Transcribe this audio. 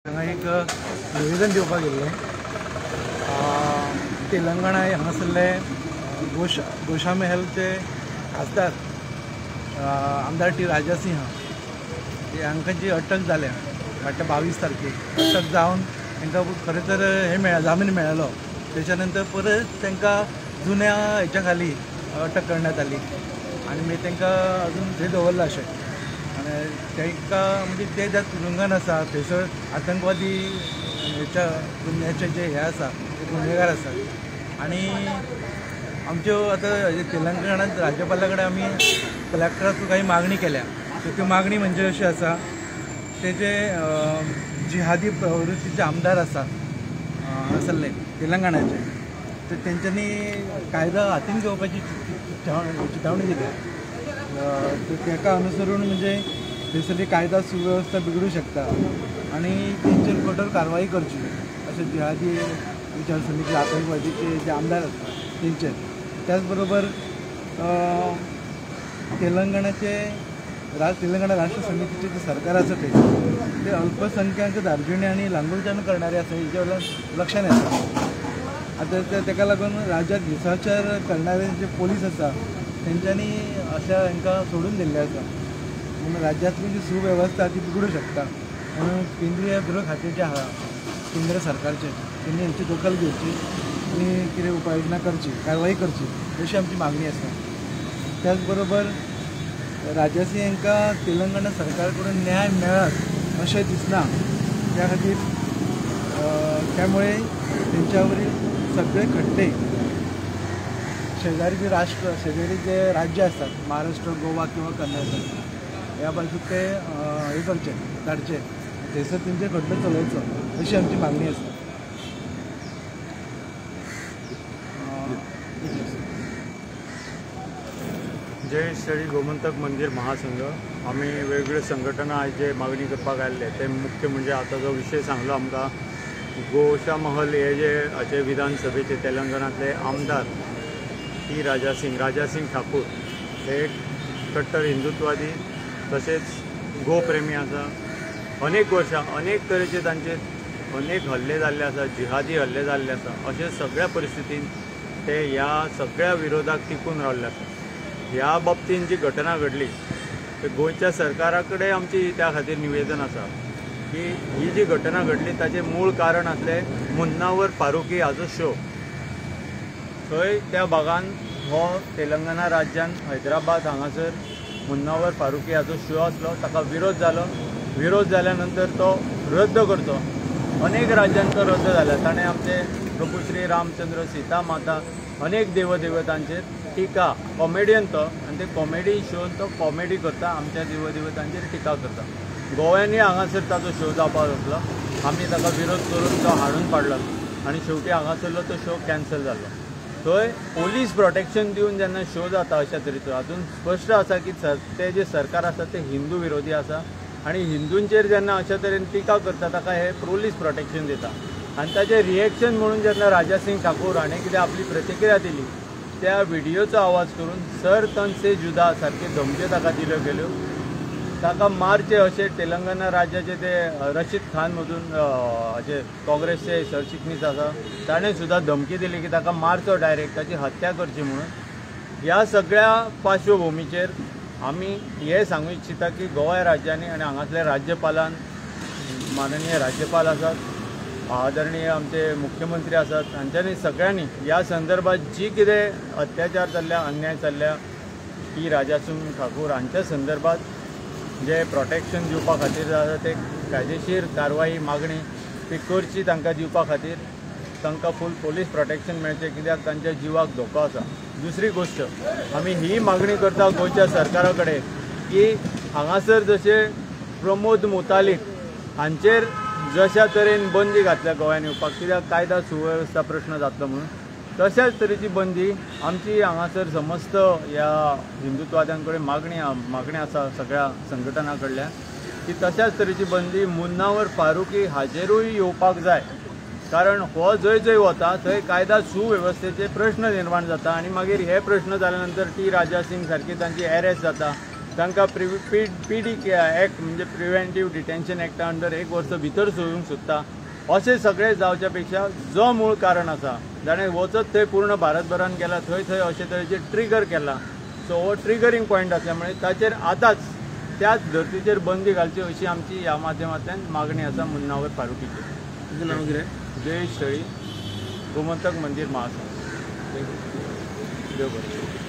हांगा एक निवेदन दिवपाक गेल्लें. तेलंगणा हांगासरले गोशामहलचे खासदार आमदार टी राजासिंह हांकां जी अटक जाल्या फाटल्या 22 तारखेक अटक जावन तांकां खरें तर हें मेळ्ळें, जामीन मेळ्ळो. त्याच्या नंतर परत तांकां जुन्या हेच्या खाली अटक करण्यात आली आनी मागीर तांकां अजून थंय दवरलां अशें. आनी तांकां म्हणजे ते ज्या तुरुंगान आसा थंयसर आतंकवादी हेच्या गुन्याचे जे हे आसा ते गुन्हेगार आसात. आनी आमच्यो आतां तेलंगणांत राज्यपाला कडेन आमी कलेक्टराक काही मागणी केल्या. तर त्यो मागणी म्हणजे अशी आसा, ते जे जिहादी प्रवृत्तीचे आमदार आसा हांगासरले तेलंगणाचे, तर तेंच्यांनी कायदो हातीन घेवपाची चितावणी दिल्या. तर ताका अनुसरून म्हणजे थंयसरली कायदा सुवेवस्था बिगडूं शकता आनी तेंचेर कठोर कारवाई करची अशें जिहादी विचारसरणीचे आतंकवादीचे जे आमदार आसा तेंचेर. त्याच बरोबर तेलंगणाचे तेलंगणा राष्ट्र समितीचे जे सरकार आसा ते अल्पसंख्याक धार्जिणे आनी लांगुलचान करणारे आसा हेजे वयल्यान लक्षांत येता. आतां ताका लागून राज्यात हिंसाचार करणारे जे पोलीस आसा तेंच्यांनी अशा हांकां सोडून दिल्लें आसा. म्हणून राज्यांतली जी सुवेवस्था ती बिगडूं शकता. म्हणून केंद्रीय गृह खातें जें आसा केंद्र सरकारचें तेणी हेची दखल घेवची आनी कितें उपाययोजना करची, कारवाई करची अशी आमची मागणी आसा. त्याच बरोबर राजासिंह हांकां तेलंगणा सरकार कडून न्याय मेळत अशें दिसना. त्या खातीर त्यामुळे तेंच्या वरील सगळे खड्डे शेजारी जे राष्ट्र शेजारी जे राज्य आसात महाराष्ट्र, गोवा किंवा कर्नाटक ह्या बाजूक ते हे करचे धाडचे, थंयसर तेंचे खड्डो चलोवचो अशी आमची मागणी आसा. जय श्री गोमंतक मंदिर महासंघ. आमी वेगवेगळ्यो संघटना आयज जे मागणी करपाक आयिल्ले ते मुख्य म्हणजे आतां जो विशय सांगलो आमकां गोशामहल हे जे हाचे विधानसभेचे तेलंगणांतले आमदार टी राजासिंग ठाकूर हे कट्टर हिंदुत्वादी तशेंच गोप्रेमी आसा. अनेक वर्सां अनेक तरेचे तांचे अनेक हल्ले जाल्ले आसा, जिहादी हल्ले जाल्ले आसा. अशे सगळ्या परिस्थितीन ते ह्या सगळ्या विरोधाक टिकून रावल्ले आसा. ह्या बाबतीन जी घटना घडली ते गोंयच्या सरकारा कडेन आमची त्या खातीर निवेदन आसा की ही जी घटना घडली ताचें मूळ कारण आसलें मुन्नावर फारुकी हाचो शो. थंय त्या भागान हो तेलंगणा राज्यान हैदराबाद हांगासर मुन्नावर फारुकी हाचो शो आसलो, ताका विरोध जालो. विरोध जाल्या नंतर तो रद्द करचो, अनेक राज्यांत तो रद्द जाला. ताणें आमचे प्रभू श्री रामचंद्र, सीता माता, अनेक देवदेवतांचेर टिका, कॉमेडियन तो आनी ते कॉमेडी शोन तो कॉमेडी करता, आमच्या देवदेवतांचेर टिका करता. गोव्यांनी हांगासर ताचो शो जावपाक आसलो, आमी ताका विरोध करून तो हाडून पाडलो आनी शेवटी हांगासरलो तो शो कॅन्सल जालो. थंय पोलीस प्रोटेक्शन दिवन जेन्ना शो जाता अशा तरेचो, हातूंत स्पश्ट आसा की ते जे सरकार आसा ते हिंदू विरोधी आसा आनी हिंदूंचेर जेन्ना अशा तरेन टिका करता ताका हे पोलीस प्रोटेक्शन दिता. आनी ताचें रिएक्शन म्हणून जेन्ना राजासिंग ठाकूर हाणें कितें आपली प्रतिक्रिया दिली त्या व्हिडियोचो आवाज करून सर तन से जुदा सारखे धमक्यो ताका दिल्यो गेल्यो. ताका मारचे अशें तेलंगणा राज्याचे ते रशीद खान मधून हाचे काँग्रेसचे सरचिटणीस आसा ताणें सुद्दां धमकी दिली की ताका मारचो डायरेक्ट, ताची हत्या करची म्हणून. ह्या सगळ्या पार्श्वभुमीचेर आमी हें सांगू इच्छिता की गोवा राज्यांनी आनी हांगासल्या राज्यपालान, माननीय राज्यपाल आसात, आदरणीय आमचे मुख्यमंत्री आसात, हांच्यांनी सगळ्यांनी ह्या संदर्भात जी कितें अत्याचार चल्ल्या, अन्याय चल्ल्या टी राजासिंग ठाकूर हांच्या संदर्भात जे प्रोटेक्शन दिवपा खातीर आसा ते कायदेशीर कारवाई मागणी ती करची, तांकां दिवपा खातीर तांकां फूल पोलीस प्रोटेक्शन मेळचें, कित्याक तांच्या जिवाक धोको आसा. दुसरी गोश्ट आमी ही मागणी करता गोंयच्या सरकारा कडेन की हांगासर जशें प्रमोद मुतालीक हांचेर जशा तरेन बंदी घातल्या गोंयान येवपाक, कित्याक कायदा सुवेवस्था प्रश्न जातलो म्हणून, तशाच तरेची बंदी आमची हांगासर समस्त ह्या हिंदुत्वाद्यां कडेन मागणी आसा सगळ्या संघटनां कडल्यान की तशाच तरेची बंदी मुन्नावर फारुकी हाजेरूय येवपाक जाय. कारण हो जंय जंय वता थंय कायदा सुवेवस्थेचे प्रश्न निर्माण जाता आनी मागीर हे प्रश्न जाल्या नंतर टी राजासिंग सारकी तांची एरेस्ट जाता. तांकां पी डी एक्ट म्हणजे प्रिव्हेंटीव डिटेन्शन एक्टा अंडर 1 वर्स भितर सोडूंक सोदता. अशें सगळें जावच्या पेक्षा जो मूळ कारण आसा जाणें वचत थंय पूर्ण भारतभरान गेला थंय थंय अशे तरेचे ट्रिगर केला, सो हो ट्रिगरींग पॉयंट आसल्यामुळे ताचेर आतांच त्याच धर्तीचेर बंदी घालची अशी आमची ह्या माध्यमांतल्यान मागणी आसा. मुन्नावर फारुकीची. तुझं नाव कितें? जयेश थळी, गोमंतक मंदिर महासंघ. देव बरें.